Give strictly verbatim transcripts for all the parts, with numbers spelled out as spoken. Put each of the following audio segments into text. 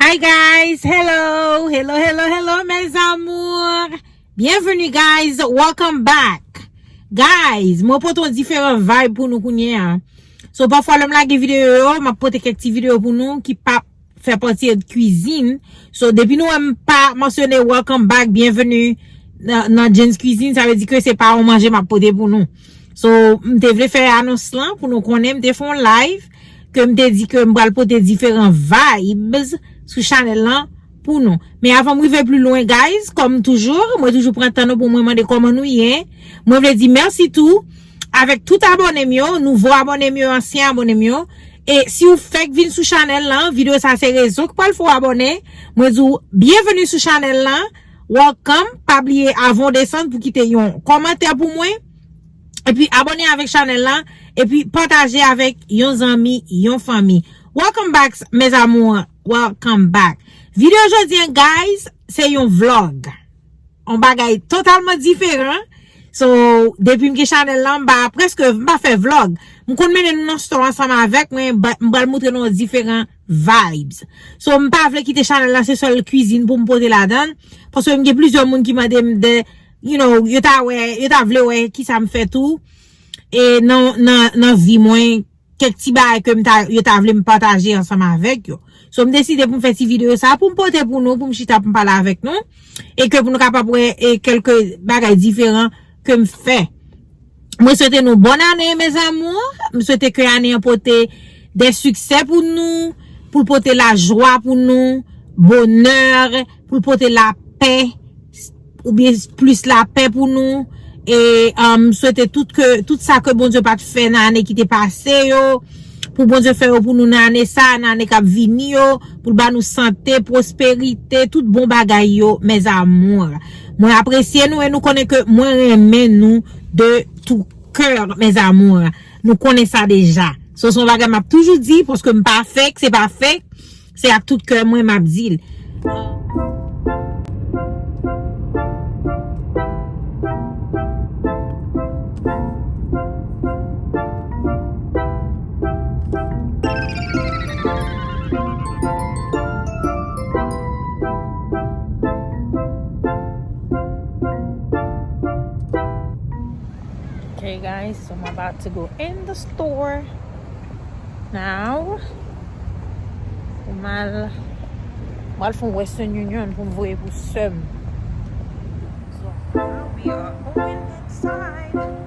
Hi guys, hello, hello, hello, hello mes amours. Bienvenue guys, welcome back. Guys, mwen pote yon diferan vibe pou nou kounye a. So pafwa lè m lage videyo yo, m ap pote kèk ti videyo pou nou ki p ap fè pati de kwizin. So depi nou wè m pa mansyone welcome back, bienvenue nan, nan Jen's Cuisine, sa vle di ke se pa yon manje m ap pote pou nou. So m te vle fè anons lan pou nou konnen m te fè yon live ke m te di ke m pral pote diferan vibes sou chanèl lan pou nou. Men avan m rive pli lwen, guys, kòm toujou, mwen toujou pran tan nou pou mwen mande kòman nou ye. Mwen vle di mèsi tou avèk tout abòne m yo, nouvo abòne m yo, ansyen abòne m yo. E si w fèk vin sou chanèl lan, videyo sa se rezon k pral fè w abòne. Mwen di w, byenveni sou chanèl lan. Welcome. Pa bliye avan w desann pou kite yon kòmantè pou mwen. Epi abòne avèk chanèl lan. Epi pataje avèk yon zanmi, yon fanmi. Welcome back, mes amours. Welcome back. Videyo jodi an, guys, se yon vlog. Yon bagay totalman diferan. So, depi m gen chanèl lan, m pa prèske, m pa fè vlog. M konn mennen nou nan store ansanm avèk mwen, but m pral montre nou diferan vibes. So, m pa vle kite chanèl lan se sèl kwizin pou m pote ladan. Paske m gen plizyè moun ki mande m de, you know, yo ta wè, yo ta vle wè kisa m fè tou. E nan, nan, nan vi mwen, kèk ti bagay ke m ta, yo ta vle m pataje ansanm avèk yo. So, m deside pou m fè ti videyo sa pou m pote pou nou, pou m chita pou m pale avèk nou. E ke pou nou kapab wè e kèlke bagay diferan ke m fè. Mwen swete nou bòn ane, mes amours. M swete ke ane an pote de siksè pou nou, pou l pote lajwa pou nou, bonè, pou l pote lapè, oubyen plis lapè pou nou. E, um, m swete tout ke, tout sa ke Bondye pa t fè nan ane ki te pase yo, pou Bondye fè yo pou nou nan ane sa, nan ane k ap vini yo, pou l ba nou sante, pwosperite, tout bon bagay yo, mes amours. Mwen apresye nou e nou konnen ke mwen renmen nou de tout cœur, mes amours. Nou konnen sa deja. So, se yon bagay m ap toujou di, paske m pa fake, se pa fake. Se ak tout kè mwen m ap di l. Okay, guys, so I'm about to go in the store now. Pou m al, m al fè yon Western Union pou m voye pou sè m. So, now we are going inside.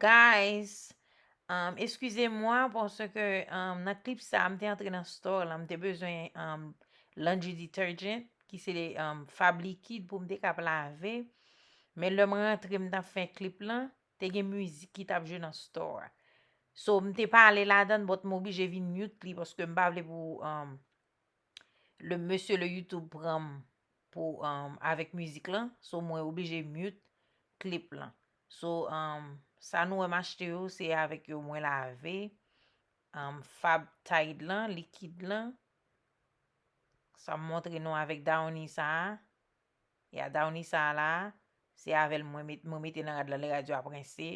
Guys, um, eskize mwa paske, um, nan clip sa, m te antre nan store la, m te bezwen, um, laundry detergent, ki se, um, fab likid pou m te kab lave. Men lè m rantre, m t ap fè clip lan, te gen mizik ki t ap jwe nan store a. So, m te pale ladan, but m oblije vin mute li paske m pa vle pou, um, le mesye le YouTube pran m pou, um, avèk mizik lan. So, mwen oblije mute clip lan. So, um, sa nou wè m achte yo, se avèk yo mwen lave, um, fab Tide lan, likid lan. Sa m montre nou avèk Downy sa a. Ya, Downy sa a la, se avè l mwen met, mwen mete nan rad lan lè rad yo ap rense,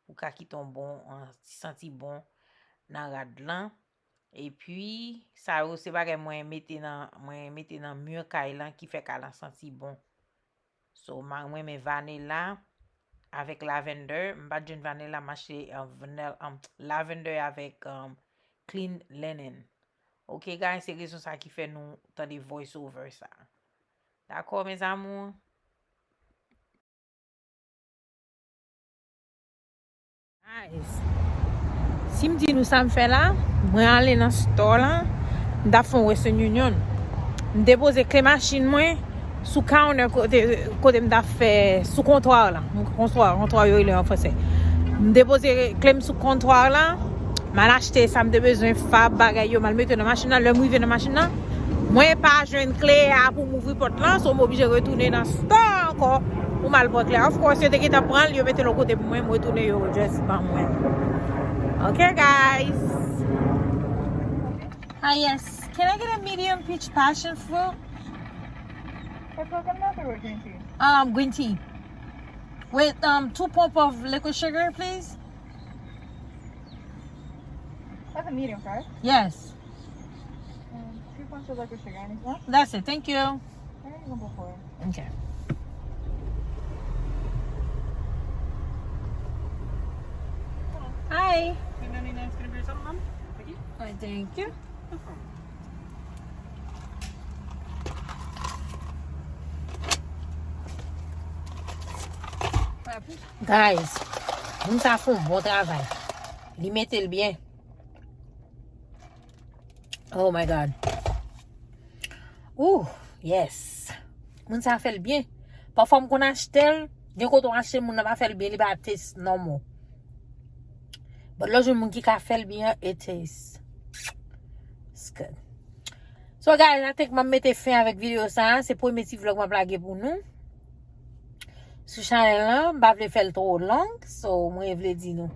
pou ka kite yon bon, yon ti santi bon nan rad lan. Epi, sa yo se bagay mwen mete nan, mwen mete nan mi kay lan ki fè kay lan santi bon. So, ma, mwen renmen vanilla avèk lavender. M pa t jwenn vanilla, m achte, uh, vanilla, um, lavender avèk, um, clean linen. Ok, guys, se rezon sa ki fè nou tande voice over sa. Dakò, mes amours? Guys, si m di nou sa m fè la, mwen ale nan store la, m t ap fè yon Western Union. M depoze kle machin mwen sou counter kote, kote m t ap fè, sou kontwa la. Kontwa, kontwa yo rele an fransè. M depoze kle m sou kontwa la, m al achte sa m te bezwen, fab, bagay yo, m al mete nan machin nan. Lè m rive nan machin nan, mwen pa jwenn kle a pou m ouvri pòt lan, so m oblije retounen nan store ankò pou m al pran kle a. Of course, yo te gentan pran l, yo mete l yon kote pou mwen, m retounen, yo just ban mwen. Ok, guys. Ah, yes. Can I get a medium peach passion fruit? A coconut or green tea? Um, green tea. With um two pump of liquid sugar, please. That's a medium, correct? Yes. Um, two pumps of liquid sugar. Anything else? That's it. Thank you. Alright, you can go for it. Okay. Hi. Thank you. Thank you. Guys, moun sa fè yon bon travay. Li mete l byen. Oh my God. Ooh, yes. Moun sa fè l byen. Pafwa m konn achte l, gen kote w achte moun nan pa fè l byen, li pa taste normal. But lè w jwenn moun ki ka fè l byen, it taste. It's good. So guys, I think m ap mete fen avèk videyo sa. Se premye ti vlog m ap lage pou nou sou chanèl lan. M pa vle fè l twò long. So mwen vle di nou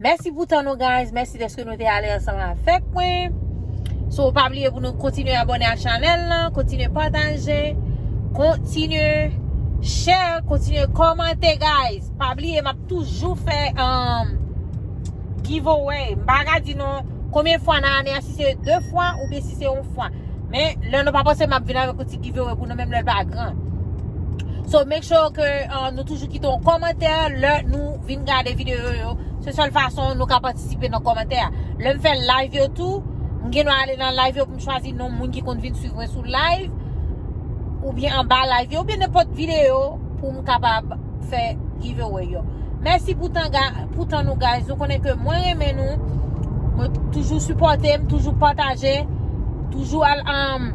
mèsi pou tan nou, guys. Mèsi dèske nou te ale ansanm avèk mwen. So pa bliye pou nou kontinye abòne a chanèl lan, kontinye pataje, kontinye share, kontinye kòmante, guys. Pa bliye, m ap toujou fè um, giveaway. M pa ka di nou konbyen fwa nan ane a, si se de fwa oubyen si se yon fwa. Men lè nou pa panse, m ap vin avèk yon ti giveaway pou nou, menm lè l pa gran. So make sure ke uh, nou toujou kite yon kòmantè lè nou vin gade videyo yo. Se sèl fason nou ka patisipe nan kòmantè a. Lè m fè live yo tou, m gen dwa ale nan live yo pou m chwazi non moun ki konn vin swiv mwen sou live, oubyen anba live yo, oubyen nenpòt videyo pou m kapab fè giveaway yo. Mèsi pou tan, ga- pou tan nou, guys. Nou konnen ke mwen renmen nou. Mwen toujou sipòte m, toujou pataje, toujou al um,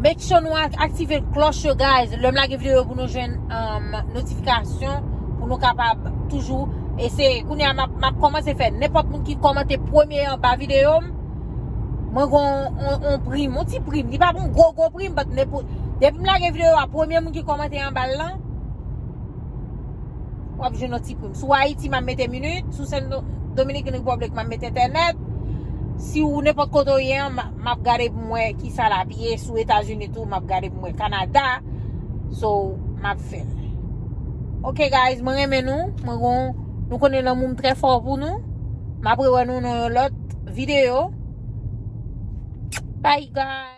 make sure nou ak- aktive klòch yo, guys. Lè m lage videyo pou nou jwenn um, notifikasyon, pou nou kapab toujou eseye. Kounye a m ap, m ap kòmanse fè nenpòt moun ki kòmante premye anba videyo m, mwen gon on, on prim, on ti prim. Li pa bon gwo gwo prim, but depi m lage videyo a, premye moun ki kòmante anba l lan, w ap jwenn yon ti prim. Si w Ayiti, m ap mete minit. Si w Sen Dominican Republic, m ap mete entènèt. Si w nenpòt kote w ye an, m ap gade pou m wè kisa l ap ye. Si w Etazini tou, m ap gade pou m wè Kanada. So, m ap fè l. Ok, guys, mwen renmen nou. Mwen gon, nou konnen lanmou m trè fò pou nou. M ap rewè nou nan yon lòt videyo. Bye, guys.